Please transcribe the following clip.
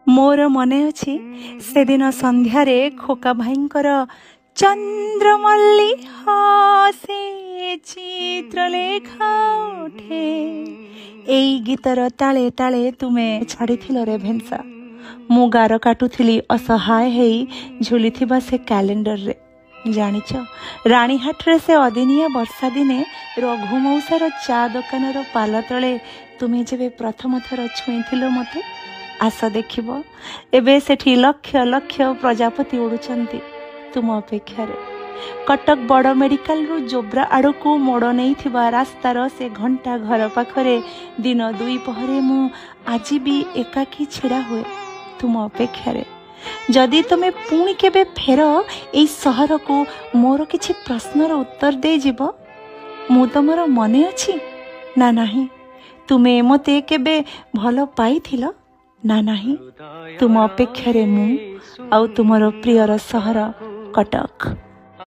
ମୋର ମନେ ଅଛି ସେଦିନ ସନ୍ଧ୍ୟାରେ ଖୋକା ଭାଇଙ୍କର ଚନ୍ଦ୍ରମଲ୍ଲି ହସେ ଚିତ୍ରଲେଖା ଉଠେ, ଏଇ ଗୀତର ତାଳେ ତାଳେ ତୁମେ ଛାଡ଼ିଥିଲ ରେଭେନ୍ସା। ମୁଁ ଗାର କାଟୁଥିଲି ଅସହାୟ ହେଇ ଝୁଲିଥିବା ସେ କ୍ୟାଲେଣ୍ଡରରେ। ଜାଣିଛ, ରାଣୀହାଟରେ ସେ ଅଦିନିଆ ବର୍ଷା ଦିନେ ରଘୁ ମଉସାର ଚା ଦୋକାନର ପାଲ ତଳେ ତୁମେ ଯେବେ ପ୍ରଥମ ଥର ଛୁଇଁଥିଲ ମୋତେ, ଆସ ଦେଖିବ, ଏବେ ସେଠି ଲକ୍ଷ ଲକ୍ଷ ପ୍ରଜାପତି ଉଡ଼ୁଛନ୍ତି ତୁମ ଅପେକ୍ଷାରେ। କଟକ ବଡ଼ ମେଡ଼ିକାଲରୁ ଜୋବ୍ରା ଆଡ଼କୁ ମୋଡ଼ ନେଇଥିବା ରାସ୍ତାର ସେ ଘଣ୍ଟା ଘର ପାଖରେ ଦିନ ଦୁଇ ପହରେ ମୁଁ ଆଜି ବି ଏକାକୀ ଛିଡ଼ା ହୁଏ ତୁମ ଅପେକ୍ଷାରେ। ଯଦି ତୁମେ ପୁଣି କେବେ ଫେର ଏଇ ସହରକୁ, ମୋର କିଛି ପ୍ରଶ୍ନର ଉତ୍ତର ଦେଇଯିବ। ମୁଁ ତମର ମନେ ଅଛି ନା ନାହିଁ? ତୁମେ ମୋତେ କେବେ ଭଲ ପାଇଥିଲ ନା ନାହିଁ? ତୁମ ଅପେକ୍ଷାରେ ମୁଁ ଆଉ ତୁମର ପ୍ରିୟର ସହର କଟକ।